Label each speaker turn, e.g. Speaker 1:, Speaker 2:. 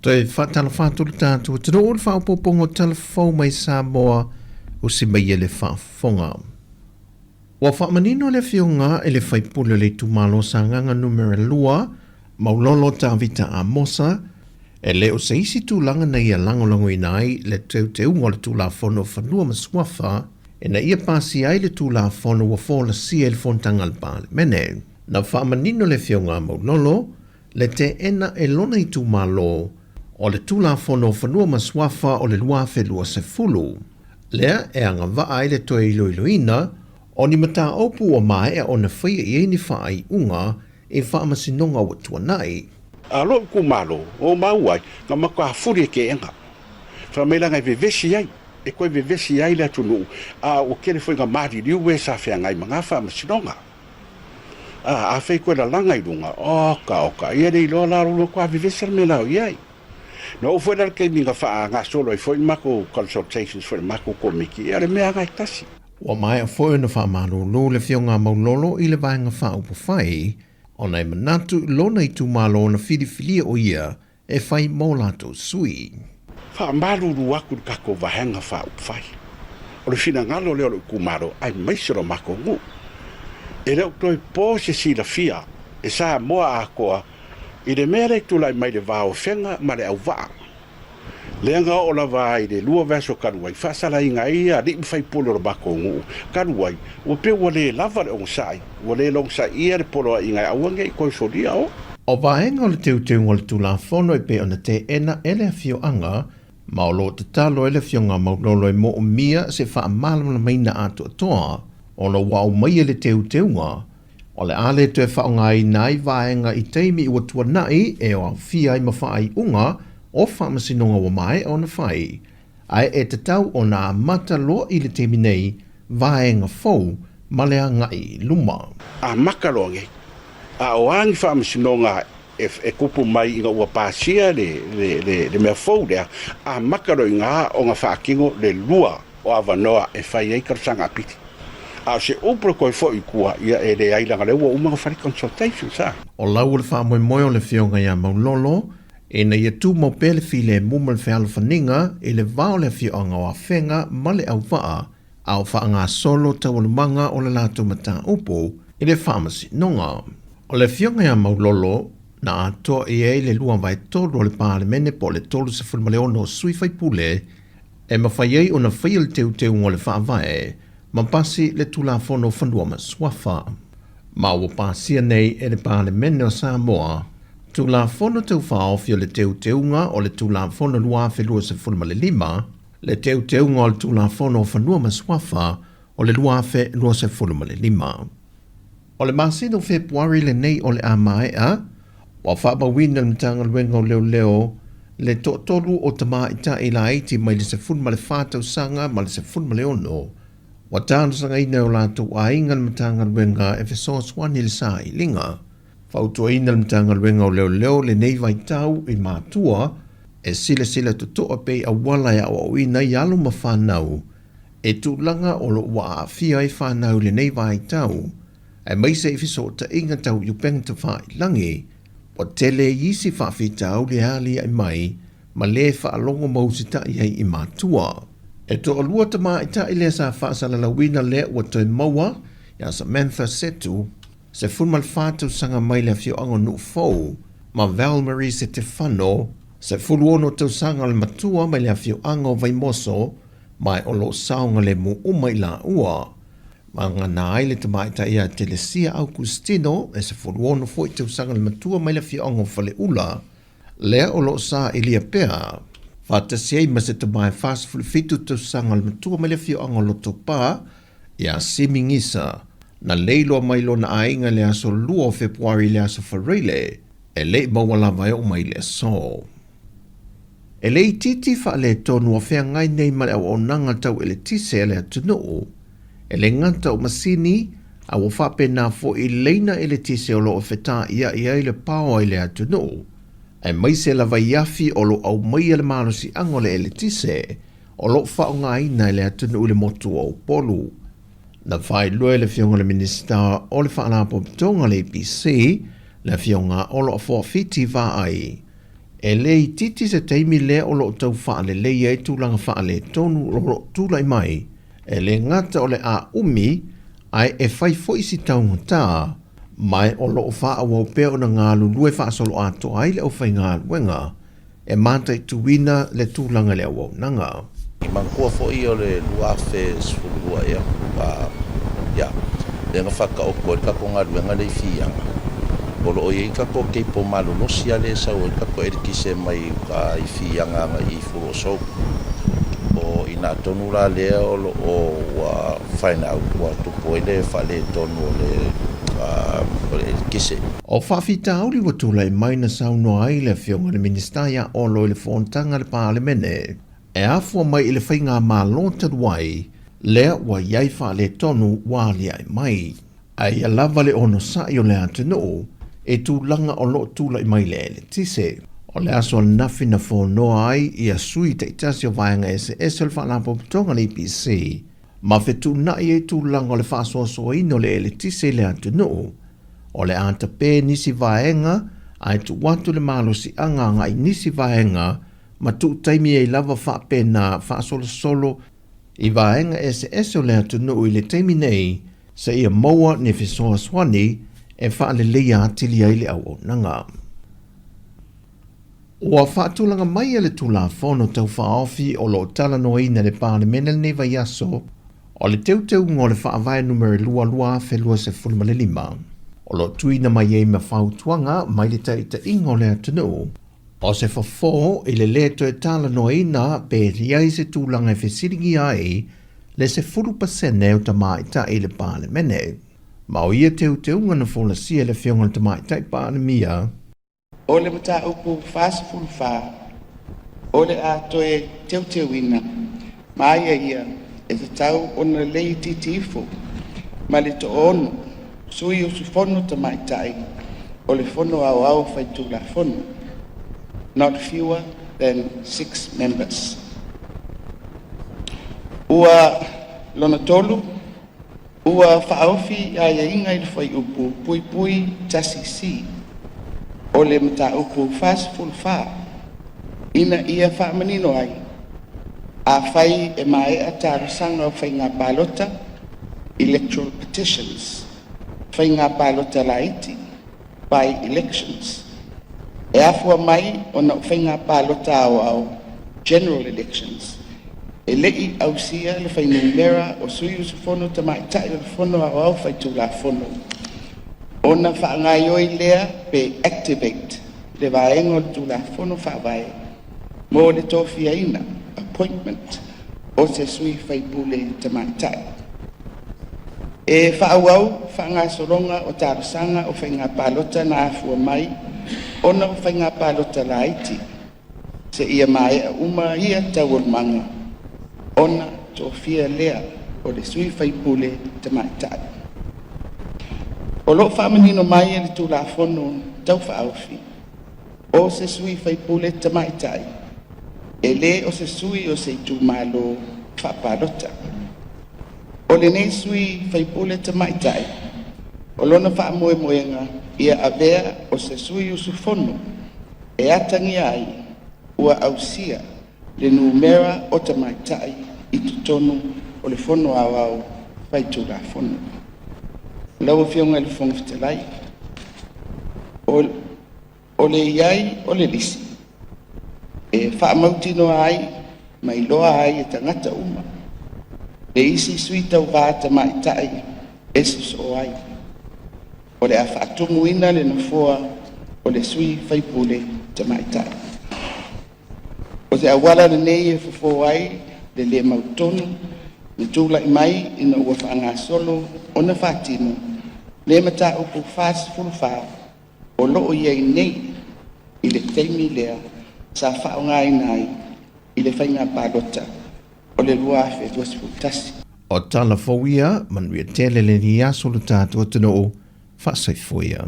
Speaker 1: Toe faatalofa atu le tatou atunuu i le faaopoopoga o tala fou mai Samoa usi mai e le faafofoga. Ua faamanino le afioga i le faipule o le itumalo Sagaga Numera 2, Maulolo Tavita Amosa, e le o se isi tulaga na ia lagolagoina ai le teuteuga o le Tulafono o Fanua ma Suafa ina ia pasia ai le Tulafono ua folasia i le Fonotaga a le Palemene. Na faamanino le afioga a Maulolo le teena e lona itumalo o le Tulafono o Fanua ma Suafa o le 2020, lea e agavaa ai le toe iloiloina o ni mataupu ua maea ona faia i ai ni faaiuga i faamasinoga ua tuanai.
Speaker 2: A lou itumalo, ua ou maua ai, na matua fuli e keega. Fai mai leaga e vevesi ai, e toe vevesi ai le atunuu, a ua tele foi ina maliliu e sa feagai ma na faamasinoga. A, afai toe lalaga i luga, oka, oka, ia le iloa la ua matua vevesi le mea la o i ai. Na oo foi la le taimi na faagasolo ai foi le matou consultations foi le matou komiti, ia o le mea lava e tasi.
Speaker 1: Ua maea foi ona faamalulu le Afioga a Maulolo i le Vaega Faaupufai ona e manatu i lona itumalo na filifilia o ia e fai mo latou sui.
Speaker 2: Faamalulu atu i le tatou Vaega Faaupufai. O le finagalo lea o lou itumalo aemaise lo matou nuu. E le o toe po se silafia e Samoa atoa i le mea lea e tulai mai i le va o Afega ma Leauvaa. Lea na oo lava i le 2 vaiaso talu ai, faasalaina ai alii ma faipule o le matou nuu talu ai, ua pei ua le lava le onosai, ua le logosaia le poloaiga e aua ne i toe solia o.
Speaker 1: O vaega o le teuteuga o le Tulafono e pei ona teena e le afioaga, ma o lo o tatalo ai le Afioga a Maulolo e moomia se faamalamalamaina atoatoa ona ua aumaia le teuteuga O le a le toe faaaogaina ai vaega i taimi ua tuanai e aofia ai ma faaiuga o faamasinoga ua maea ona fai, ae e tatau ona amata loa i le taimi nei vaega fou ma le agai i luma.
Speaker 2: Amata loa nei, a o a ni faamasinoga e tupu mai ina ua pasia le mea fou lea, amata loa i ina ona faatino le lua o avanoa e fai ai talosaga apili. A o se upu e toe foi i tua, ia e leai leaga o lea ua uma ona fai le consultations a.
Speaker 1: O lau o le faamoemoe o le Afioga ia Maulolo, ina ia tumau pea le filemu ma le fealofaniga i le va o le afioaga o Afega ma Leauvaa, a o faagasolo taualumaga o le latou mataupu i le Faamasinoga. O le Afioga ia Maulolo, na atoa i ai le 2/3 o le Palemene po o le 36 o sui faipule, e mafai ai ona faia le teuteuga o le Faavae ma pasi le Tulafono o Fanua ma Suafa, ma ua pasia nei e le Palemene o Samoa Tulafono Tau Faaofi o le Teuteuga o le Tulafono 2025, le Teuteuga o le Tulafono o Fanua ma Suafa o le 2025. O le masina o Fepuari lenei o le a maea, ua faamauina e le Matagaluega o Leoleo le toatolu o tamaitai laiti mai le 14 tausaga ma le 16 ua talosagaina e o latou aiga le Matagaluega e fesoasoani i le sailiga. Fautuaina le Matagaluega o Leoleo lenei vaitau i matua e silasila totoa pea i auala e aoaoina ai alo ma fanau e tulaga o lo o ua aafia ai fanau i lenei vaitau, aemaise i fesootaiga tau i upega tafailagi, ua tele isi faafitauli e aliae mai ma le faalogo ma usitai ai i matua. E toalua tamaitai lea sa faasalalauina lea ua toe maua ia Samantha Setu, 14 tausaga mai le afioaga o Nuufou, ma Valmarie Setefano, 16 tausaga le matua mai le afioaga o Vaimoso, ma o lo o saogalemu uma i laua. Vagana ai le tamaitai ia Telesia Augustino, e 16 foi tausaga le matua mai le afioaga o Faleula, lea o lo o sailia pea, faatasi ai ma se tama e 47 tausaga le matua mai le afioaga o Lotopa, ia Simi Gisa, na leiloa mai lona aiga i le aso 2 o Fepuari i le aso Faraile, e le i maua lava e oo mai i le aso. E le itiiti faaletonu ua feagai nei ma le auaunaga tau eletise a le atunuu. E le gata o masini, a ua faapena foi i leina eletise o lo o feta'ia'i ai le paoa i le atunuu, aemaise lava i afi o lo o aumaia le malosi'aga o le eletise o lo o faaaogaina e le atunuu i le motu o Upolu. Na faailoa e le Afioga i le Minisita o le Faalapotopotoga a le EPC, le Afioga Olo Afoafiti Vaai. E le itiiti se taimi lea o lo o tau faaleleia ai tulaga faaletonu o lo o tulai mai, e le gata o le a umi ae e fai foi si taugata, ma o lo o faaauau pea ona galulue faasoloatoa ai le aufaigaluega e mataituina le tulaga i le auaunaga.
Speaker 3: I manatua foi o le 2012 ea, ia, lea na faataoto ai le tatou galuega lea i Fiaga, o lo o i ai tatou cable malolosi lava lea e sau ai le tatou eletise mai uta i Fiaga agai i Fuloosou. O i ina tonu la lea o lo o ua find out ua tupu ai le faaletonu o le o le eletise.
Speaker 1: O faafitauli ua tulai mai na saunoa ai le Afioga i le Minisita ia Olo i le fonotaga a le Palemene e afua mai i le faigamalo talu ai lea ua i ai faaletonu ua aliae mai. Ae ia lava le onosai o le atunuu i tulaga o lo o tulai mai le eletise. O le aso ananafi na fonoa ai ia sui taitasi o vaega eseese o le Faalapotopotoga a le EPC ma fetuunai ai tulaga o le faasoasoaina o le eletise i le atunuu. O le a tape nisi vaega ae tuu atu le malosiaga agai nisi vaega ma tuu taimi ai lava faapena faasolosolo i vaega eseese o le atunuu i le taimi nei seia maua ni fesoasoani e faaleleia atili ai le auaunaga. Ua faatulaga mai e le Tulafono Tau Faaofi o lo o talanoaina e le Palemene lenei vaiaso, o le teuteuga o le Faavae Numera 2 2025, o lo o tuuina mai ai ma fautuaga mai le taitaiga o le atunuu, o se fofo i le lē toe talanoaina pe i ai se tulaga e fesiligia ai le 10% o tamaitai i le Palemene. Ma o ia teuteuga na folasia e le Afioga i le Tamaitai Palemia,
Speaker 4: O le Mataupu 44, o le a toe teuteuina ma aiaia e tatau ona le itiiti ifo ma le toaono sui usufono tamaitai o le Fono Aoao Faitulafono, not fewer than six members. Ua lona tolu, ua faaofi aiaiga i le fuaiupu puipui 1C o le Mataupu 44 ina ia faamanino ai, afai e maea talosaga o faiga palota, electoral petitions, faiga palota laiti, by-elections, e afua mai ona o faiga palota aoao, general elections, e le i ausia le fuainumera o sui usufono tamaitai o le Fono Aoao Faitulafono, ona faagaioi lea pe activate le vaega o le Tulafono Faavae mo le tofiaina, appointment, o se sui faipule tamaitai. E faaauau faagasologa o talosaga o faiga palota na afua mai ona o faiga palota laiti seia maea uma ia taualumaga ona tofia lea o le sui faipule tamaitai. O lo o faamanino mai e le Tulafono Tau Faaofi, o se sui faipule tamaitai e lē o se sui o se itumalo faapalota. O lenei sui faipule tamaitai, o lona faamoemoega ia avea o se sui usufono e atagia ai ua ausia le numera o tamaitai i totonu o le Fono Aoao Faitulafono. Lau Afioga i le Fofoga Fetalai, o le i ai o le lisi e faamautinoa ai ma iloa ai e tagata uma le isi sui tauvā tamaitai e sosoo ai. O le a faatumuina le nofoa o le sui faipule tamaitai. O se auala lenei e fofo ai le lē mautonu na tulai mai ina ua faagasolo ona faatino le Mataupu 44 o lo o i ai nei i le taimi lea sa faaaogaina ai i le faiga palota o le 2021.
Speaker 1: O tala fou ia, manuia tele lenei aso lo tatou atunuu, faasoifua ia.